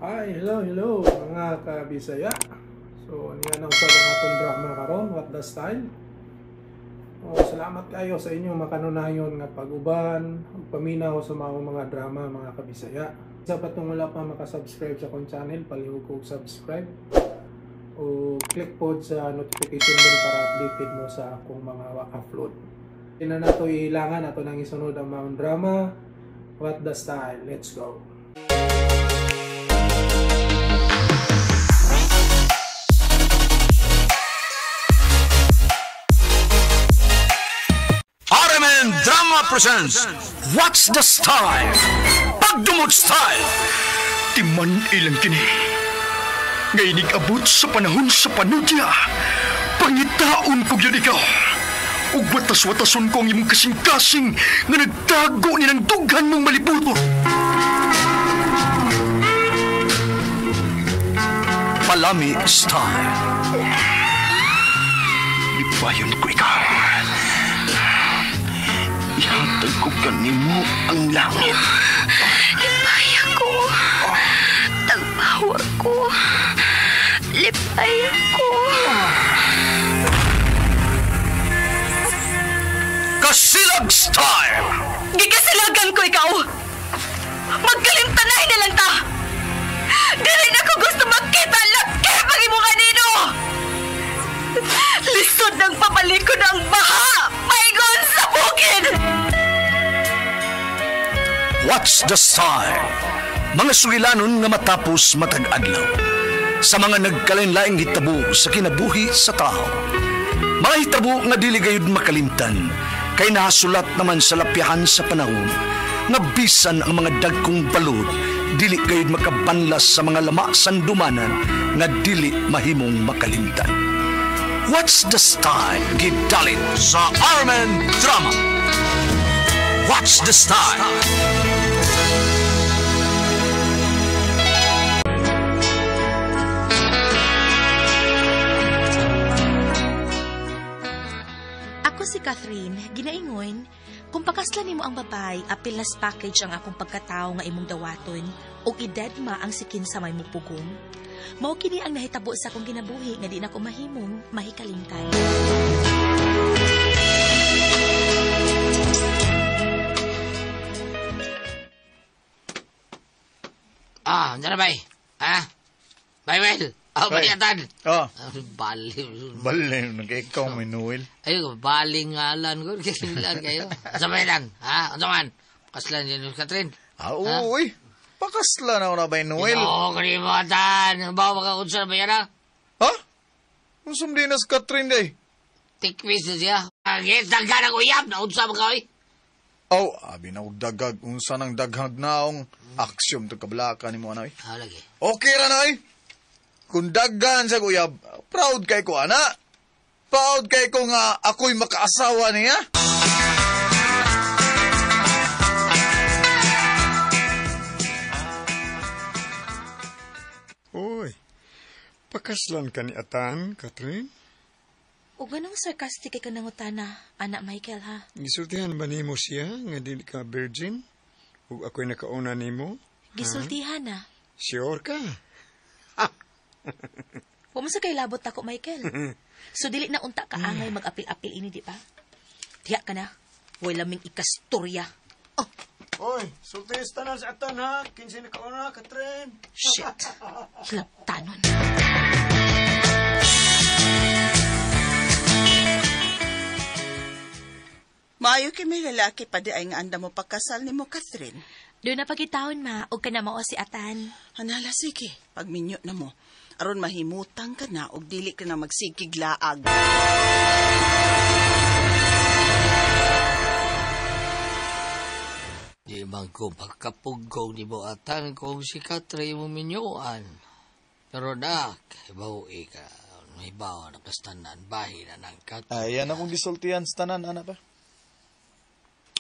Hi, hello, hello mga kabisaya. So, niya na usab ang atong drama karon, What the Style. Oh, salamat kayo sa inyong makanunayon nga pag-uban ug paminaw sa mga drama mga kabisaya. Sa patong wala pa makasubscribe sa akong channel, palihog og subscribe o click pod sa notification bell para updated mo sa akong mga upload. Di na nato ilangan ato nang isunod ang mga drama, What the Style. Let's go. RMN Drama presents What's the Style? Pagdumot Style! Timan ilang kini. Ngayon abot sa panahon sa panudya. Pangitaon ko yun ikaw. Ug watas-watason ko ang imong kasing-kasing nga nagtago ni ng dughan mong malibuto. Palami Style. Lipayon ko ikaw. Ihatag ko kanimo ang langit. Lipay ako. Tagpawa ko. Lipay ako. Kasilag Style! Gikasilagan ko ikaw! Magkalimtanay na lang ta! Dili na ko gusto magkita laki pag imo kanino! Lisod ng papalikod ang baha! Paingon sa bukid! What's the Style? Mga sugilanon nga matapos matag adlaw. Sa mga nagkalain-laing hitabo sa kinabuhi sa tao. Mga hitabo nga dili gayud makalimtan, kay nahasulat naman sa lapyahan sa panahon, nga bisan ang mga dagkong balod, dili gayud makabanlas sa mga lama sandumanan nga dili mahimong makalimtan. What's the Style? Gidalit sa RMN Drama. What's the Style? Ako si Catherine, ginaingon, kung pakaslan nimo ang babay, apil nas package ang akong pagkatao nga imong dawaton, ug idedma ang sikin sa may mupugong. Mao kini ang nahitabo sa akong kinabuhi nga di na ko mahimong mahikalimtan. Ah, nandiyan na bay? Ha? Bay, Well? Oh, bayatan. Oh. Bali. Bali, nag-ikaw may Noel. Ay, baling ngalan ko. Kasilan kayo. Sa bayan, ha? Ano man? Pakaslan yun yung Catherine. Ah, uy. Pakaslan ako na ba yung Noel? Oo, kalimutan. Bawa makakunsa na ba yan, ha? Ha? Unsam din na si Catherine, day? Tikwis na siya. Ang daghan ang uyab. Naunsa mo ka, oy? Aw, abi na og dagag. Unsa nang daghag naong aksiyon to kablaka ni mo, anay. Ah, lagi. Okay ra, nay. Kung daghan sa uyab, proud kay ko, ana. Proud kay ko nga ako'y makaasawa niya. Uy, pakaslan ka ni Atan, Catherine? O ganong sarcastic kay ka nangutana, anak Michael, ha? Gisultihan ba nimo siya nga dili ka virgin? Ug ako'y nakauna nimo? Gisultihan na. Sure ka? Wa mo sa kay labot ako, Michael. So dili na unta ka angay mag-apil-apil ini, di ba? Diya ka na. Wala laming ikastorya. Oh. Oy, sultista na si Atan, ha? Kinsi nakauna, Catherine? Shit. Hilabtanon. Maayo kay may lalaki pa di ay nga anda mo pagkasal ni mo, Catherine. Doon na pagitaon, ma. Og ka na mao si Atan. Anala, sige. Pagminyo na mo. Aron mahimutang ka na og dili ka na magsigig laag. Di man ko pagkapugong ni mo Atan kung si Catherine mo minyuan. Pero nak, ibawi ka. May bawa na kastanan, bahi na ng Catherine. Ayan akong gisultihan sa tanan, ana pa.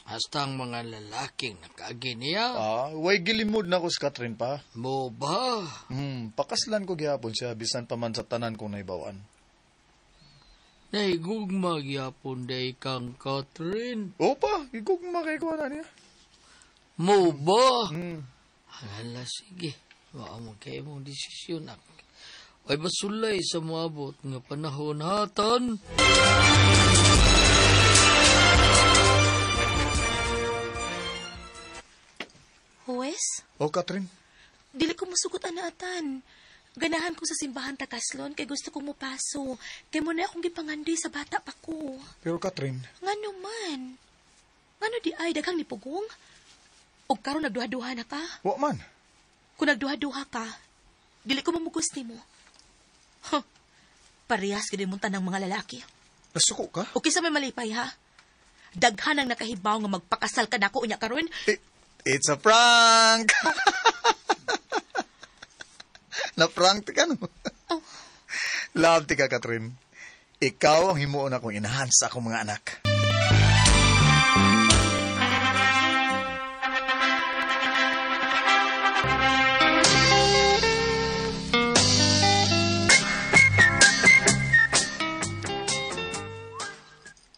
Hasta ang mga lalaking nakaagi niya. Ah, way gilimod na ko si Catherine pa. Mo ba? Pakaslan ko gihapon siya, bisan pa man sa tanan kong naibawan. Nahigugma gihapon day kang Catherine. Opa, higugma kay ko na niya. Mo ba? Hala, sige. Wa mo kay mong desisyon ak. Ay basulay sa moabot nga panahon hatan. Huwes? O, Catherine? Dili ko musugot anaatan. Ganahan ko sa simbahan takaslon kay gusto kong mupaso. Kay mo na akong gipangandoy sa bata pa ko. Pero Catherine? Ngano man? Ngano di ay daghang nipugong? Og karon nagduha-duha na ka? Wa man. Kung nagduha-duha ka, dili ko mamugos nimo. Huh. Parehas gid mong tanang mga lalaki. Nasuko ka? O kinsa may malipay ha? Daghan ang nakahibaw nga magpakasal ka nako unya karon. It's a prank! Na-prank ka, no? Oh. Love ti ka, Catherine. Ikaw ang himuon akong inahan sa akong mga anak.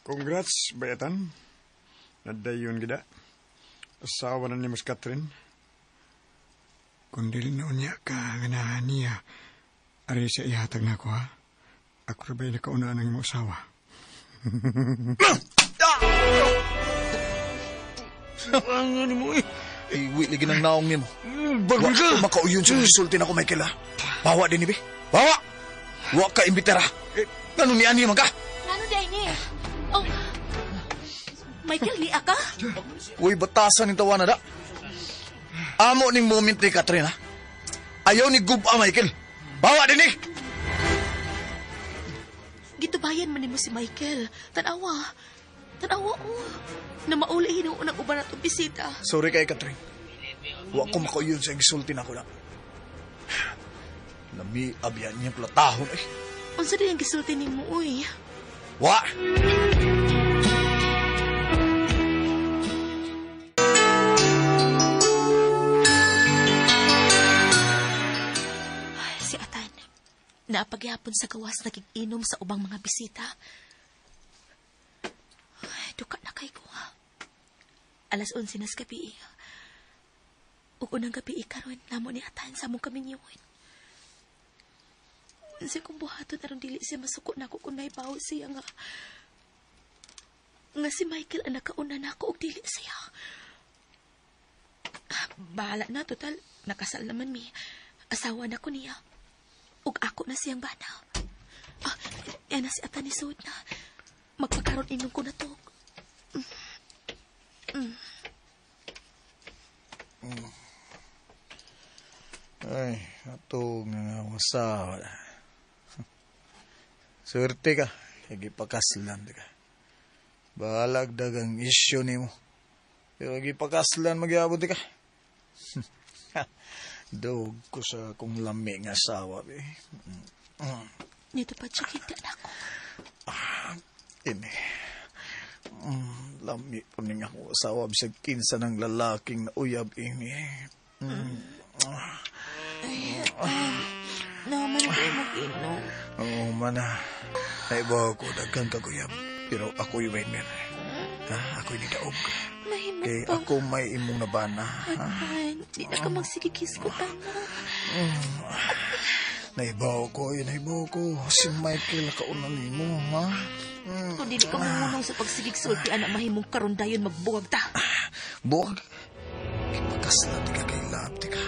Congrats, Bayatan. Nadayon gida. Asawa na ni Mas Catherine. Kung dili na unya ka, ganahan niya. Ari siya ihatag na ako, ha? Ako rin ba'y nakauna ng imong asawa? Ano mo eh? Ay, wili ginang naong nimo. Bagol ka! Wa makauyon sa insulti na ko, Michael, ha? Bawa din, ibi. Bawa! Wa ka imbitera. Ano ni ani man ka? Ano di ay ni? Oh, Michael, ni ka? Uy, batasan ni tawa na da. Amo ning moment ni Catherine, ha? Ayaw ni Guba, Michael. Bawa din eh! Gitubayan man nimo si Michael. Tanawa. Tanawa, oh. Na mauli hinuon ang uban atong bisita. Sorry kay Catherine. Wa ko makauyon sa insulti na ko na. Lami abyan niyang platahon eh. Unsa di ang gisulti nimo, uy? Wa! Si Atan, naapagyapon sa gawas nakikinom sa ubang mga bisita. Ay, duka na kay ko. 11:00 na sa gabi. Ug unang gabi karon namo ni Atan sa among kaminyuon. Unsa kong buhaton aron dili siya masuko nako kung nahibaw siya nga si Michael ang nakauna nako og dili siya. Bahala na, total nakasal naman mi. Asawa na ko niya. Ug ako na siyang bana. Ah, yan na si Atan ni Sud na. Magpakaroon inom ko na to. Ay, atog na nga akong asawa. Swerte ka. Gipakaslan ka. Balag dagang isyo nimo. Pero gipakaslan magyabot ka. Dog ko sa akong lami nga asawa. Be. Nito pa kita na ako. Ini. Lami po ning ako asawa. Bisag kinsa ng lalaking nauyab ini. Ay, naman ko mag-inom. Oo, mana. Naibaw ko daghan kaguyab. Pero ako'y winner. Ha? Ako'y nidaog. Mahimok Kay pa. ako may imong nabana. Ha? Atan, di na ka magsigikis ko, tama. Naibaw ko, naibaw ko. Si Michael kauna nimo, ha? Kung dili ka mumunong sa pagsigig-sulti, anak, mahimong karon dayon magbuwag ta. Buwag? Ipakaslan ka kay lab, ka.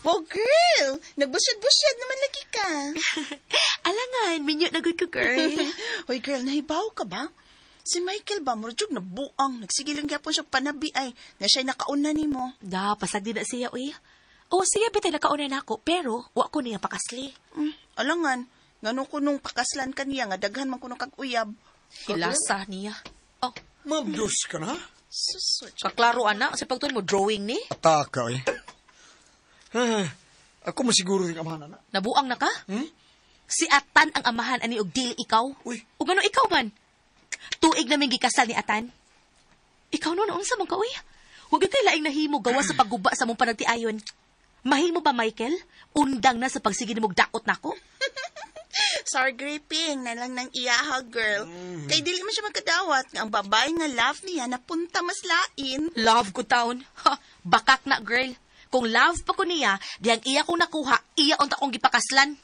Oh, girl! Nagbusyad-busyad naman lagi ka. Alangan, minyo na good ko, girl. Hoy, girl, nahibaw ka ba? Si Michael ba, murag na buang. Nagsige lang gyapon siya panabi ay, na siya'y nakauna ni mo. Da, pasag din na siya, uy. O, siya bitay nakauna na ako, pero wa ko niya pakasli. Alangan, ngano ko nung pakaslan ka niya, nga daghan man ko nung kag-uyab. Hilasa niya. Oh. Ma'am, Diyos ka na? Sus, Kaklaro, ana, sa pagtuon mo, drawing ni? Ataka, eh. Ako masiguro rin amahan, ana. Nabuang na ka? Si Atan ang amahan ani og dili ikaw. Uy. Ug ano ikaw man? Tuig naming gikasal ni Atan. Ikaw no naunsa man ka uy? Huwag kay laing nahimo gawa sa pagguba sa mong panagtiayon. Mahimo ba, Michael? Undang na sa pagsige nimog dakot nako. Sour graping na lang ng iyaha, girl. Kay dili man siya magkadawat nga ang babae nga love niya napunta mas lain. Love ko taon. Ha, bakak na, girl. Kung love pa ko niya, diyang iya kong nakuha, iya unta kong gipakaslan.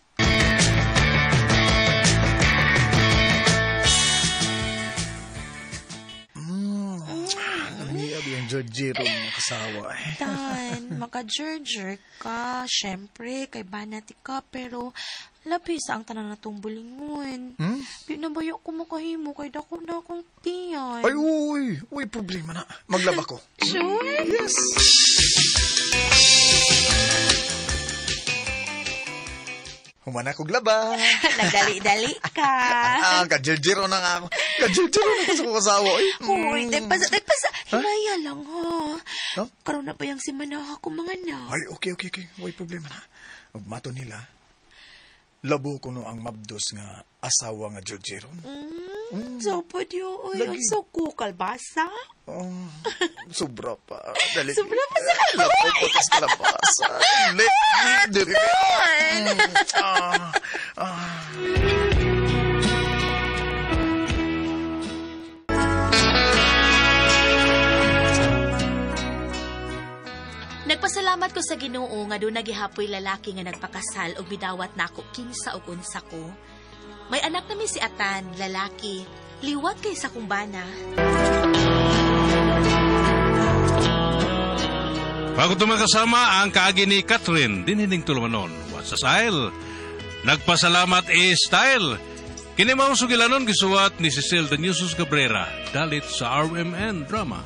Ang yung Georgiro mga kasawa eh. Tan, maka-jerjer ka. Siyempre, kay banati ka, pero labi sa ang tanan na tong bulingon. Hmm? Di na ba yung kumakahimo kay dako na akong tiyan? Ay, uy! Uy, problema na. Maglaba ko. Sure? Yes! Humana kog laba. Nagdali-dali ka. Ah, ka-Georgiro na nga ako. Ka-Georgiro na ko sa kong asawa. Ay. Uy, dahil pasa. Hinaya lang, ha? Huh? Karoon na ba yung si Manaha ko mga na? Ay, okay. Uy, problema na. Ug mato nila, labo ko no ang mabdos nga asawa nga Georgiro. So, pwede yun. Uy, Lagi. ang suko, kalbasa. Oh, sobra pa. Dali. Sobra pa sa Labo pa tas kalabasa. Let me dili. Ah, ah. Nagpasalamat ko sa Ginoo nga doon nagihapoy lalaki nga nagpakasal ug midawat nako kinsa ug unsa ko. May anak nami si Atan, lalaki. Liwat kay sa kumbana. Bago tumakasama ang kaagi ni Catherine, dinining tulumanon. What's sa style? Nagpasalamat e style. Kini mao sugilanon gisuwat ni Cecil Danusus Cabrera, dalit sa RMN Drama.